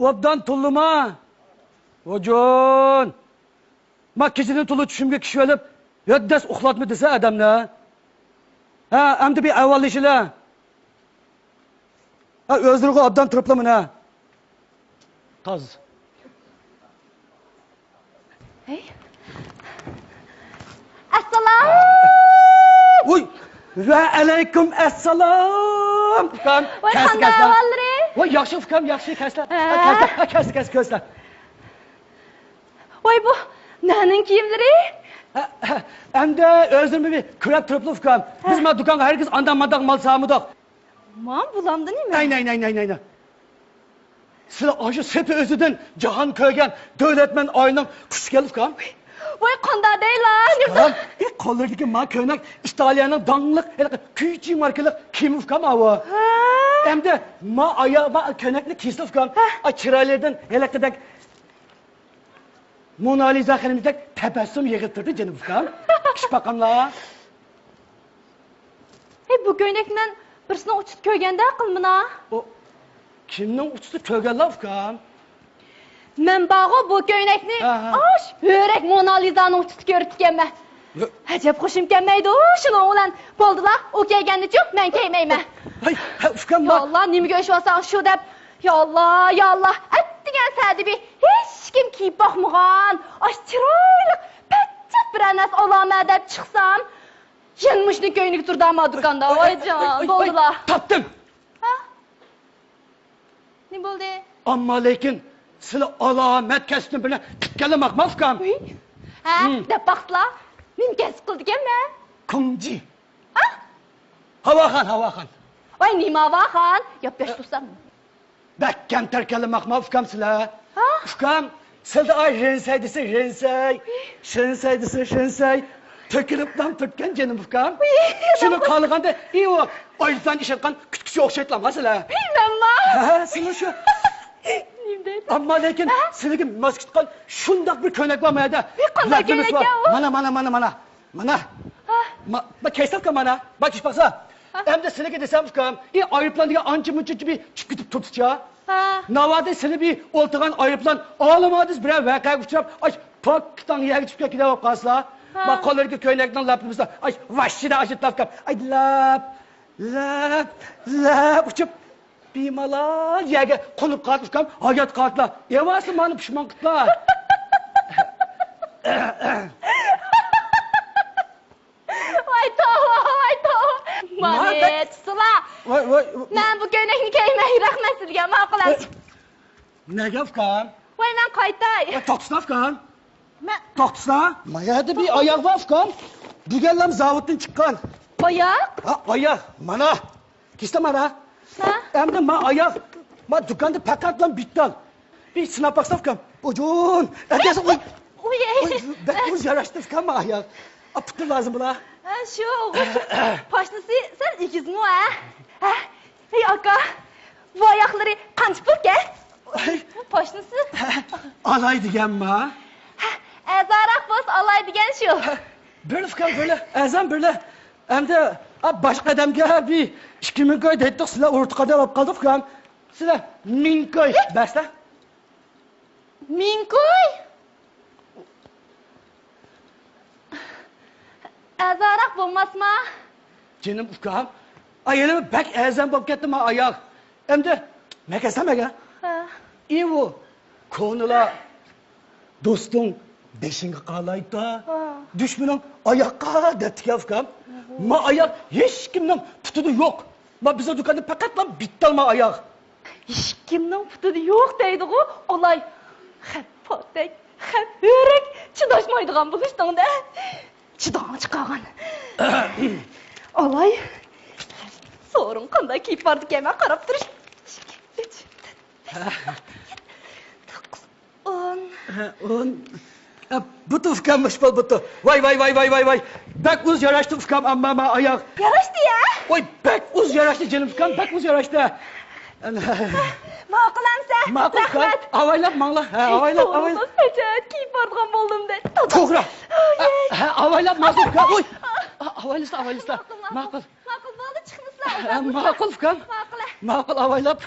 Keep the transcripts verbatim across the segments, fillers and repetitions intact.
ئوبدان تولىما. ۋاجان. ما كېچىدىن تولا چۈشۈمگە كىشىۋېلىپ، يۆتدەس ئۇخلاتما دېسە ئادەمنى. ھە، ئەمدى بىر ئەھۋاللىشىلە. ھە، ئۆزلىرىغۇ ئوبدان تۇرۇپلا مانا. تاز. ھەي. ئەسسالام! ۋوي، ۋەئەلەيكۇم ئەسسالام، ئۇكام. ۋاي، كەلسە، قانداق كەلسە. ئەھۋاللىرى؟ ۋاي، ياخشى، ئۇكام، ياخشى، كەلسە. ھە. كەلسە، كەلسە، كەلسە، كەلسە. ۋاي، بۇ نەنىڭ كىيىملىرى؟ ھە، ھە، ئەمدى ئۆزۈممۇ بىر كۆرۈپ تۇرۇپلا، ئۇكام. بىز ھە. مانا دۇكانغا ھەرگىز ئانداق-مانداق مال سالمىدۇق. مانا بۇلامدا نېمە؟ ئەينە، ئەينە، ئەينە، ئەينە، ئەينە. سىلەر ئاشۇ سېپى ئۆزىدىن جاھان كۆرگەن دۆلەتمەن ئاينىڭ قۇشى ئۇكام. ۋاي، قانداق دەيلا، نېمە؟ ئۇكام، ئى، قوللىرىدىكى ما كۆينەك ئىتالىيەنىڭ داڭلىق ھېلىقى گۇچچى ماركىلىق كىيىمى ئۇكام ئاۋۇ. ھە. ئەمدى ما ئايا، ما كۆينەكنى كىيسە ئۇكام. ھە. ئاي، چىرايلىرىدىن ھېلىقىدەك مونالىزا خېنىمدەك تەبەسسۇم يېغىپ تۇردى جېنىم ئۇكام. كۈچ باقاملا. ھەي، بۇ كۆينەكنى مەن بىرسىنىڭ ئۇچىدا كۆرگەندەك قىلمىنا. ئۇ كىمنىڭ ئۇچىدا كۆرگەنلا ئۇكام؟ مەن بارغۇ بۇ كۆينەكنى ھە، ھە. ئاش ھۆرەك مونالىزانىڭ ئۇچىدا كۆرۈپتىكەنمەن. يا. ئەجەب خۇشۇم كەلمەيدۇ شۇنىڭ بىلەن. بولدىلا، ئۇ كەلگەننىچۇ مەن كىيمەيمەن. ھەي، ھە، ئۇكام، يا ئاللا، نېمە كۆرۈشۈۋالساڭ شۇ دەپ. يا ئاللا، يا ئاللا، ئەتىگەن سەدىبى ھېچكىم كىيىپ باقمىغان ئاش چىرايلىق پەتچەت بىرەر نەرسە ئالامەن دەپ چىقسام، يەنە مۇشۇنى كۆينىكى تۇردا ما دۇكاندا. ۋايجان، بولدىلا. تاپتىم. ھە؟ نېمە بولدى؟ ئەمما لېكىن سىلى ئالامەت كەسىپتىن بىرنى تىككەنلىماقما ئۇكام؟ ھە، دەپ باقسىلا. نېمە كەسىپ قىلىدىكەنمەن؟ كۇڭجى. ھە؟ ھاۋاخان، ھاۋاخان. ۋاي، نېمە ھاۋاخان؟ ياپياش تۇرسام. بەك كەمتەر كەلمەقما ئۇكام سىلە. ھە؟ ئۇكام، سىلدە ئاي رىنسەي دېسە رىنسەي، شىنسەي دېسە شىنسەي. تۆكۈلۈپلا تۈرتكەن جېنىم ئۇكام. شۇنى قالىغاندا، ئى، ئۇ ئايروپىلان ئىشلەتكەن كۈتكۈچىگە ئوخشايتتىلامغا سىلە. مەنما؟ ھە، سىلە شۇ. نېمە دەيدۇ؟ ئەمما لېكىن ھە؟ سىلىگە ماس كېلىدىغان شۇنداق بىر كۆينەك بار ما يەردە. قانداق كۆينەك يا ئۇ؟ مانا، مانا، مانا، مانا. مانا. ھە؟ ما، ما كەيسەپكە مانا. باك ئىش باقسا. ھە؟ ئەمدى سىلىگە دېسەم ئۇكام، ئى، ئايروپىلان دېگەن ئانچە مۇنچە بىر چۈشۈپ كېتىپ تۇرىدىچۇ. ھە. ناۋادا سىلى بىر ئولتۇرغان ئايروپىلان ئالىمادىز بىرەر ۋەقەگە ئۇچراپ، ئاش پاكتاڭ يەرگە چۈشۈپ كەتكۈدەك بولۇپ قالسىلا. ھە. ما قوللىرىدىكى كۆينەكنىڭ لاپلىرى ئاش ۋاششىدە ئاشىتلاپ كەپ. ئاي لاپ، لاپ، لاپ ئۇچۇپ بىمالال يەرگە قونۇپ قالدى ئۇكام، ھايات قالدىلا. ئەۋەتسە مانا پۇشمان قىپلا. ۋاي توۋا، ۋاي توۋا. مانا مانا بەك تۇتسىلا. ۋاي، ۋاي، ۋاي. مەن بۇ كۆينەكنى كىيمەي، رەھمەت سىزگە، ماقۇل ئەمىسە. نەگە ئۇكام؟ ۋاي مەن قايتاي. ۋاي توختىسىلا ئۇكام. مەن توختىسىلا. ما يەردە بىر ئاياغ بار ئۇكام. بۈگۈنلەم زاۋۇتتىن چىققان. ئاياغ؟ ھە، ئاياغ. مانا. كىشتا مانا. ھە؟ ئەمدى ما ئاياغ، ما دۇكاندا پەقەتلا بىتتال. بىر سىناپ باقسام ئۇكام. ئۇجۇن. ئەدەس، ئۇي. ئۇي. ئۇي، بەك ئۇز ياراشتى ئۇكام ما ئاياغ. ئاپتۇ لازىم بولا. ھە، شۇ. پاشنىسى سەل ئېگىزمۇ، ھە؟ ھە؟ ھەي ئاكا، بۇ ئاياغلىرى قانچە پۇلكەن؟ ئاي. پاشنىسى. ئالاي دېگەنما؟ ھە، ئەرزانراق بولسا ئالاي دېگەن شۇ. بىرلا ئۇكام، بىرلا. ئەرزان بىرلا. ئەمدى، ئا، باشقا ئادەمگە بىر ئىككى مىڭ كوي دەيتتۇق، سىلەر ئورتىقى ئادەم بولۇپ قالدۇق ئۇكام. سىلەر مىڭ كوي بەرسىلە. مىڭ كوي؟ ئەرزانراق بولماسما؟ جېنىم ئۇكام، ئاي، ھېلىمۇ بەك ئەرزان بولۇپ كەتتى ما ئاياغ. ئەمدى مەن كەلسەم ئەگەر. ھە. ئى، ئۇ كونىلار، دوستۇڭ بېشىڭغا قالايدۇ، ھە، دۈشمىنىڭ ئاياققا دەپتىكەن ئۇكام. ما ئاياغ ھېچكىمنىڭ پۇتىدا يوق. ما بىزنىڭ دۇكاندا پەقەتلا بىتتال ما ئاياغ. ھېچكىمنىڭ پۇتىدا يوق دەيدىغۇ، ئالاي. خەپ پاتەك، خەپ ھۆرەك، چىداشمايدىغان بولۇشتۇڭ-دە. چىداڭ چىقارغان. ئالاي. سورۇن قانداق كىيىپ بارىدىكەن، مەن قاراپ تۇرۇش. ئىككى، ئۈچ، تۆت، بەش، يەتتە، توققۇز، ئون. ھە، ئون. ھە، بۇتۇ ئۇكام، مۇشۇ بۇتۇ. ۋاي، ۋاي، ۋاي. بەك ئۇز ياراشتى ئۇكام، ئەمما ما ئاياغ. ياراشتى يا؟ ۋاي، بەك ئۇز ياراشتى جېنىم ئۇكام، بەك ئۇز ياراشتى. ماقۇل ئەمسە. ماقۇل ئۇكام. رەھمەت. ئاۋايلاپ ماڭلا. ھە، ئاۋايلاپ، ئاۋايلاپ. سورۇنسىز پەچەت كىيىپ بارىدىغان بولدۇم دە. توغرا. ئاي، ئاي. ھە، ئاۋايلاپ ماقۇل ئۇكام. ۋاي. ئاۋايلىسا، ئاۋايلىسا. ماقۇل، ماقۇل. ماقۇل. ماقۇل بولدى، چىقمىسىلا. ھە، ماقۇل ئۇكام. ماقۇل. ماقۇل، ئاۋايلاپ.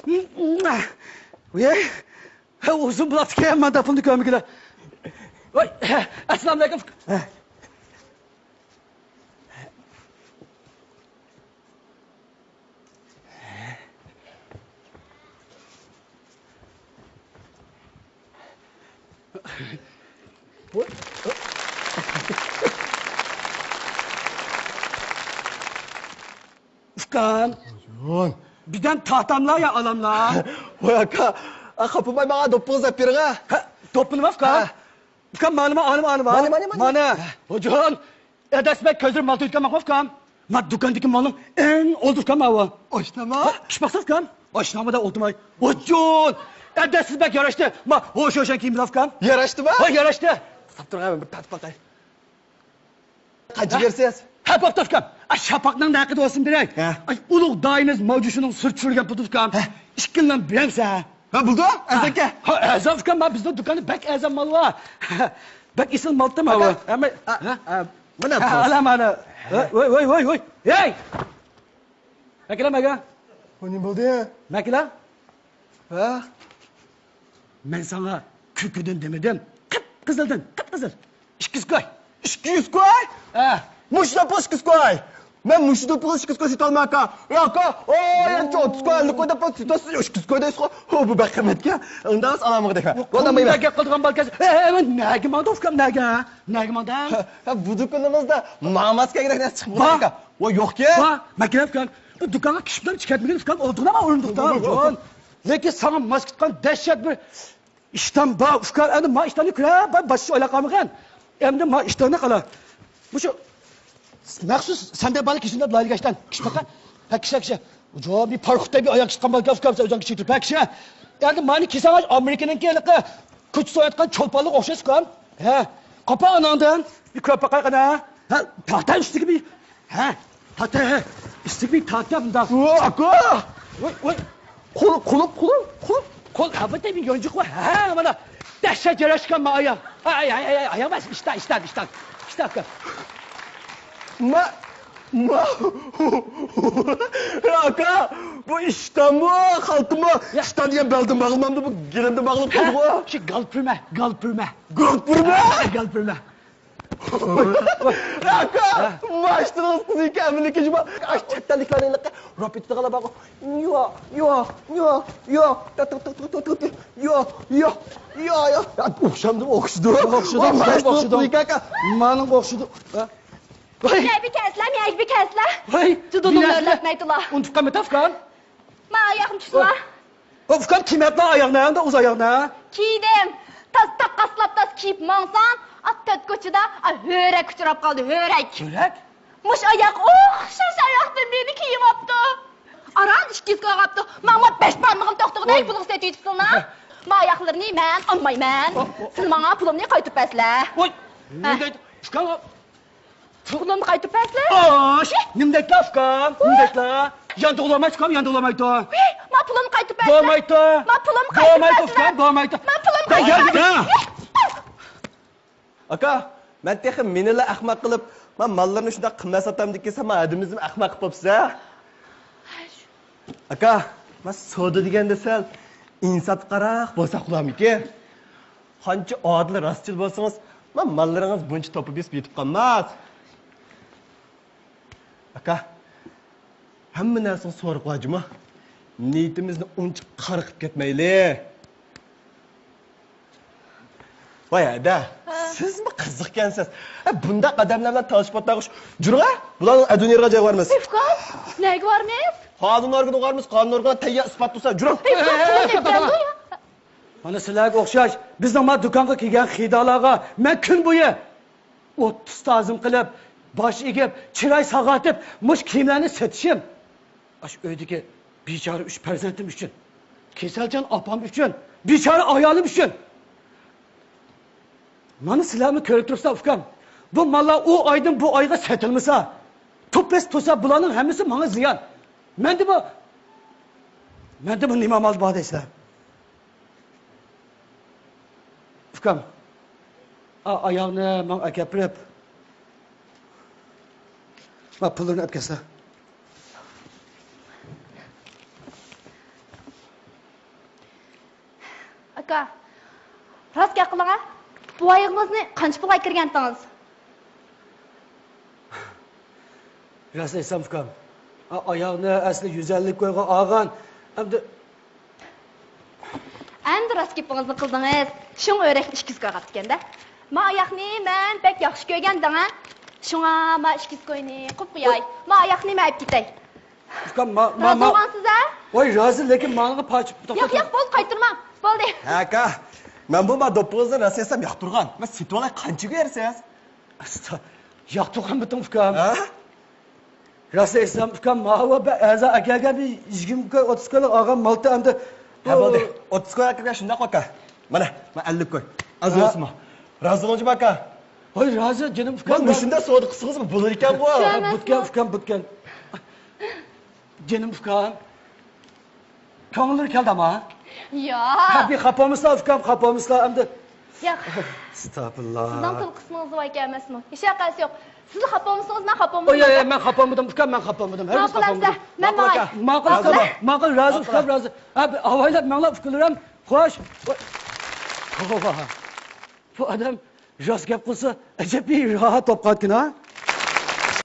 ۋەي، ھە، ئۇزۇن بولاتتىكەن، مانا پۇلنى كۆرمىگىلى. ۋاي، ئەسسالامۇئەلەيكۇم. ئۇكام. بىردەم تارتاملا يا ئالاملا؟ ۋاي ئاكا، خاپىماي ماڭا دوپپىڭىزنى ئەپ بېرىڭە. ھە، دوپپىنىما ئۇكام؟ ھە. ئۇكام، مانا، مانا، مانا، مانا. مانا، مانا، مانا. مانا. ھوجان، ئەدەس بەك كۆزلىرىم مال تۇيۇلغان ئۇكام. ما دۇكاندىكى مالنىڭ ئەڭ ئولتۇركان ماۋۇ. ئاشناما؟ كىش باقسا ئۇكام. ئاشنامىدا ئولتۇرماي. ھوجان، ئەدەسسىز بەك ياراشتى. ما ھوش ھوشان كىيىم بىلەن ئۇكام. ياراشتىما؟ ھوي، ياراشتى. توختاپ تۇرۇڭ، مەن بىر تارتىپ باقاي. قانچە بېرىسىز؟ ھە، بوپتۇ ئۇكام. ئا، شاپاقنىڭ نەقىدى بولسۇن بېرەي. ھە. ئاي، ئۇلۇغ دائىمىز ماۋجۇشىنىڭ سۈرە چۈشۈرگەن پۇلى ئۇكام. ھە. ئىككىلىنى بېرەمسەن؟ ھە، بولدى. ئەرزانكەن. ھە، ئەرزان ئۇكام، ما بىزنىڭ دۇكاندا بەك ئەرزان مال بار. بەك ئېسىل مال تۇرما ئۇ. ھەممە، ھە، مانا. ئالا مانا. ۋوي، ۋوي، ۋوي، ۋوي. ھەي! مەكىلە، مەكىلە. ئۇ نېمە بولدى؟ مەكىلە. ھە؟ مەن ساڭا كۈلكىدىن دېمىدىم. قىپقىزىلدىن، قىپقىزىل. ئىككى يۈز كوي. ئىككى يۈز كوي؟ ھە. مۇشۇ دوپپىغا ئىككى يۈز كوي. مەن مۇشۇ دوپپىغا ئىككى يۈز كوي سېتەلمەيمەن، ئاكا. ئەي، ئاكا، ئوي، يەنە ئوتتۇز كوي، ئەللىك كوي دوپپا سېتىۋاتىسىز، ئىككى يۈز كوي دەيسىزغۇ. ھو، بۇ بەك قىممەتكەن. ئۇنداق ئالامىغۇ دەيمەن. بولدى، ماڭاي. گەپ قىلىدىغان بالىكەن. ئە، ئە، مەن نەگە ماڭدىم ئۇكام، نەگە؟ نەگە ماڭدىم؟ ھە، بۇ دۇكىنىڭىزدا ماڭا ماس كەلگۈدەك نەرسە چىقىپ بار. ۋاي، يوقكەن. بار، مەكىلە ئۇكام. بۇ دۇكانغا كىشى بىلەن چىقىپ كەتمىگىن ئۇكام، ئولتۇرغىنە ئولتۇردۇم. لېكىن ساڭا ماس كەتكەن دەھشەت بىر ئىشتان بار ئۇكام. ئەمدى ما ئىشتاننى كۆرە، باشقا ئويلاپ قالمىغىن. ئەمدى ما ئىشتاننى قالا. مۇشۇ مەخسۇس سەندە بار كىشىنى دەپ لايىھە ئىشتان. كىشى باقا. ھە، كىشى، كىشى. جو، بىر پارخوت دەپ بىر ئاياغ چىققان بالىكەن ئۇكام، سەن ئۆزۈڭ كىچىك تۇرۇپ، ھە، كىشى. ئەمدى مانى كىيسەڭ ئامېرىكىنىڭكى ھېلىقى كوچا سويۇۋاتقان چولپانلىققا ئوخشايسىز ئۇكام. ھە، قاپا ئاناڭدىن. بىر كۆرۈپ باقاي قانا. ھە، تارتا ئۈستىگە بىر. ھە، تارتا، ھە. ئۈستىگە بىر تارتا بۇنداق. ۋو، ئاكا! ۋوي، ۋوي. قول، قولۇم، قولۇم، قولۇم. قول، ھە، بۇ بىر يونچۇق بار. ھە، مانا. دەھشەت ياراشقان ما ئاياغ. ئاي، ئاي، ئاي، ئاي، ئاياغ ئەمەس، ئىشتان، ئىشتان، ئىشتان. ئىشتان ئاكا. ما، ما، ئاكا، بۇ ئىشتانمۇ، خالتىمۇ؟ يا. ئىشتان دېگەن بەلدىن باغلىمامدۇ، بۇ گېلىمدىن باغلىنىپ قالدىغۇ. شۇ گالپۈرمە، گالپۈرمە. گالپۈرمە؟ ھە، گالپۈرمە. ئاكا، ھە. ما ئىشتىنىڭىز قىزىكەن، ئەمىنلىكى شۇ. ئاش چەت ئەللىكلەرنىڭ ھېلىقى راپ ئېتىدىغانلار بارغۇ. يا، يا، يا، يا، تا، تا، تا، تا، تا، تا، يا، يا، يا، يا، يا. ئوخشامدۇ، ئوخشىدى. ئوخشىدى، ۋاي، ئوخشىدى. ئوخشىدى. ماڭا ئوخشىدى. ھە؟ ۋاي. مەيبى كەسلە، مەيبى كەسلە. ۋاي. جۇدۇنۇڭ ئۆرلەتمەيدىلا. ئۇنتۇپ قالمىدى ئۇكام. ما ئاياغنى چۈشتىلا. ۋاي. ئۇكام، كىيمەپلا ئاياغنى، ئەمدى ئۇز ئاياغنى. كىيدىم. تاز تاقاسلاپ تاز كىيىپ ماڭسام، ئا تۆت كوچىدا، ئا، ھۆرەك ئۇچراپ قالدى، ھۆرەك. ھۆرەك؟ مۇشۇ ئاياغقا ئوخشاش ئاياغدىن بىرنى كىيىۋاپتۇ. ئاران ئىككى يۈز كوي قاپتۇ. ماڭا بەش بارمىقىم توختىغۇدەك پۇلغا سېتىۋېتىپسىلەر. ما ئاياقلىرىنى مەن ئالمايمەن. سىلەر ماڭا پۇلۇمنى قايتۇرۇپ بەرسىلەر. ۋاي، ھە. نېمە دەيدۇ؟ ئۇكام، پۇلۇمنى قايتۇرۇپ بەرسىلە. ئاش، نېمە دەيدۇ ئۇكام؟ نېمە دەيدۇ؟ ياندا ئۇلامايدۇ ئۇكام، ياندا ئۇلامايدۇ. ۋىي، ما پۇلۇمنى قايتۇرۇپ بەرسىلە. بولمايدۇ. ما پۇلۇمنى قايتۇرۇپ بولمايدۇ بەرسىلە. ئۇكام، بولمايدۇ. ما پۇلۇمنى قايتۇرۇپ بەرسىلە. ئاكا، مەن تېخى مېنىلا ئەخمەق قىلىپ، ما ماللىرىنى شۇنداق قىممەت ساتامدىكىن، سەن ما ھەددىمىزدىن ئەخمەق قىلىپ بوپسەن. ئاكا، ما سودا دېگەندە سەل ئىنساپقاراق بولساق بولامىكىن؟ قانچە ئادىل راستچىل بولسىڭىز، ما ماللىرىڭىز بۇنچە توپا بېسىپ يېتىپ قالماس. ئاكا، ھەممە نەرسىنى سوراپ قويايچۇما؟ نىيىتىمىزنى ئۇنچە قارا قىلىپ كەتمەيلى. ۋاي ھەدە، ھە. سىزمۇ قىزىقكەنسىز. ھە، بۇنداق ئادەملەر بىلەن تالىشىپ ئولتۇرغۇچ. جۈرۈڭە، بۇلارنىڭ ئەدۋىنىرغا جايغا بارىمىز. ئۇكام، نەگە بارىمىز؟ قانۇن ئورگىنىغا بارىمىز، قانۇن ئورگىنى تەييار ئىسپات تۇرسا، جۈرۈڭ. ئۇكام، پۇلۇم يەتمەيدۇ يا. مانا سىلەرگە ئوخشاش بىزنىڭ ما دۇكانغا كەلگەن خېرىدارلارغا مەن كۈن بويى ئوتتۇز تازىم قىلىپ، باش ئېگىپ، چىراي ساغارتىپ، مۇشۇ كىيىملەرنى سېتىشىم، ئاشۇ ئۆيدىكى بىچارە ئۈچ پەرزەنتىم ئۈچۈن، كېسەلچان ئاپام ئۈچۈن، بىچارە ئايالىم ئۈچۈن. مانا سىلەرمۇ كۆرۈپ تۇرۇپسىلەر ئۇكام، بۇ ماللار ئۇ ئايدىن بۇ ئايغا سېتىلمىسا، توپپەس تۇرسا، بۇلارنىڭ ھەممىسى ماڭا زىيان. مەندىمۇ، مەندىمۇ نېمە ئامال بار دەيسىلەر؟ ئۇكام، ئا، ئاياغنى ماڭا ئەكەپ بېرىپ، ما پۇللىرىنى ئەپ كەتسە. بۇ ئايىغىڭىزنى قانچە پۇلغا ئەكىرگەنتىڭىز؟ راست ئېيتسام، ئۇكام، ئا-، ئاياغنى ئەسلى يۈز ئەللىك كويغا ئالغان. ئەمدى ئەمدى راست گېپىڭىزنى قىلدىڭىز. شۇڭا ئۆرەكنى ئىككى يۈز كويغا ئاپتىكەن-دە. ما ئاياقنى مەن بەك ياخشى كۆرگەن دەڭە. شۇڭا ما ئىككى يۈز كوينى قويۇپ قوياي. ما ئاياقنى مەن ئېلىپ كېتەي. ئۇكام، ما، ما، رازى ما. بولغانسىز-ھە؟ ۋاي، رازى، لېكىن ماڭىغا پاچ-، توختاڭ، ياق، توختاڭ. ياق، بولدى، قايتۇرماڭ. بولدى. ھەكا، مەن بۇ ما دوپپىڭىزنى راست ئېيتسام ياقتۇرغان. مەن سېتىۋالاي، قانچىگە بېرىسىز؟ ئاستا، ياقتۇرغانمىتىڭ، ئۇكام؟ ھە؟ راست ئېيتسام، ئۇكام، ماۋۇ بىر ئەرزان ئەكەلگەن بىر يىگىرمە كوي، ئوتتۇز كويلۇق ئالغان مالتا ئەمدى. ھە، بولدى. ئوتتۇز كوي ئەكەلگەن شۇنداق ئاكا. مانا، مانا ئەللىك كوي. ئاز ھە. بولسىمۇ. رازى بولدۇڭىزمۇ ئاكا؟ ھوي، رازى، جېنىم ئۇكام، مانا رازى. مۇشۇنداق سودا قىلسىڭىزمۇ بولىدىكەنغۇ. ھە، بۇتكەن، ئۇكام، بۇتكەن. جېنىم ئۇكام. كۆڭۈللىرى كەلدى ئەمما. ياق. ھە، بىر خاپا بولمىسىلا، ئۇكام، خاپا بولمىسىلا ئەمدى. ياق. ئەستەغپۇرۇللا. سىزنىڭ تىل قىسمىڭىز بار ئىكەن ئەمەسمۇ؟ ھېچ ھەققىسى يوق. سىزلا خاپا بولمىسىڭىز، مەن خاپا بولمايمەن. ئوي، ياق، ياق، مەن خاپا بولمىدىم، ئۇكام، مەن خاپا بولمىدىم. ھەرگىز ماقۇل خاپا ئەمسە، بولمىدىم. مەن ماقۇل ماڭاي. ئاكا. ماقۇل، ماقۇل، رازى، ماقۇل. ئۇكام، رازى. ھە، بىر ئاۋايلاپ ماڭلا، ئۇكىلىرىم. خوش. ۋاي. توۋا. بۇ ئادەم راست گەپ قىلسا، ئەجەب بىر راھەت بولۇپ قالىدىكەن، ھە؟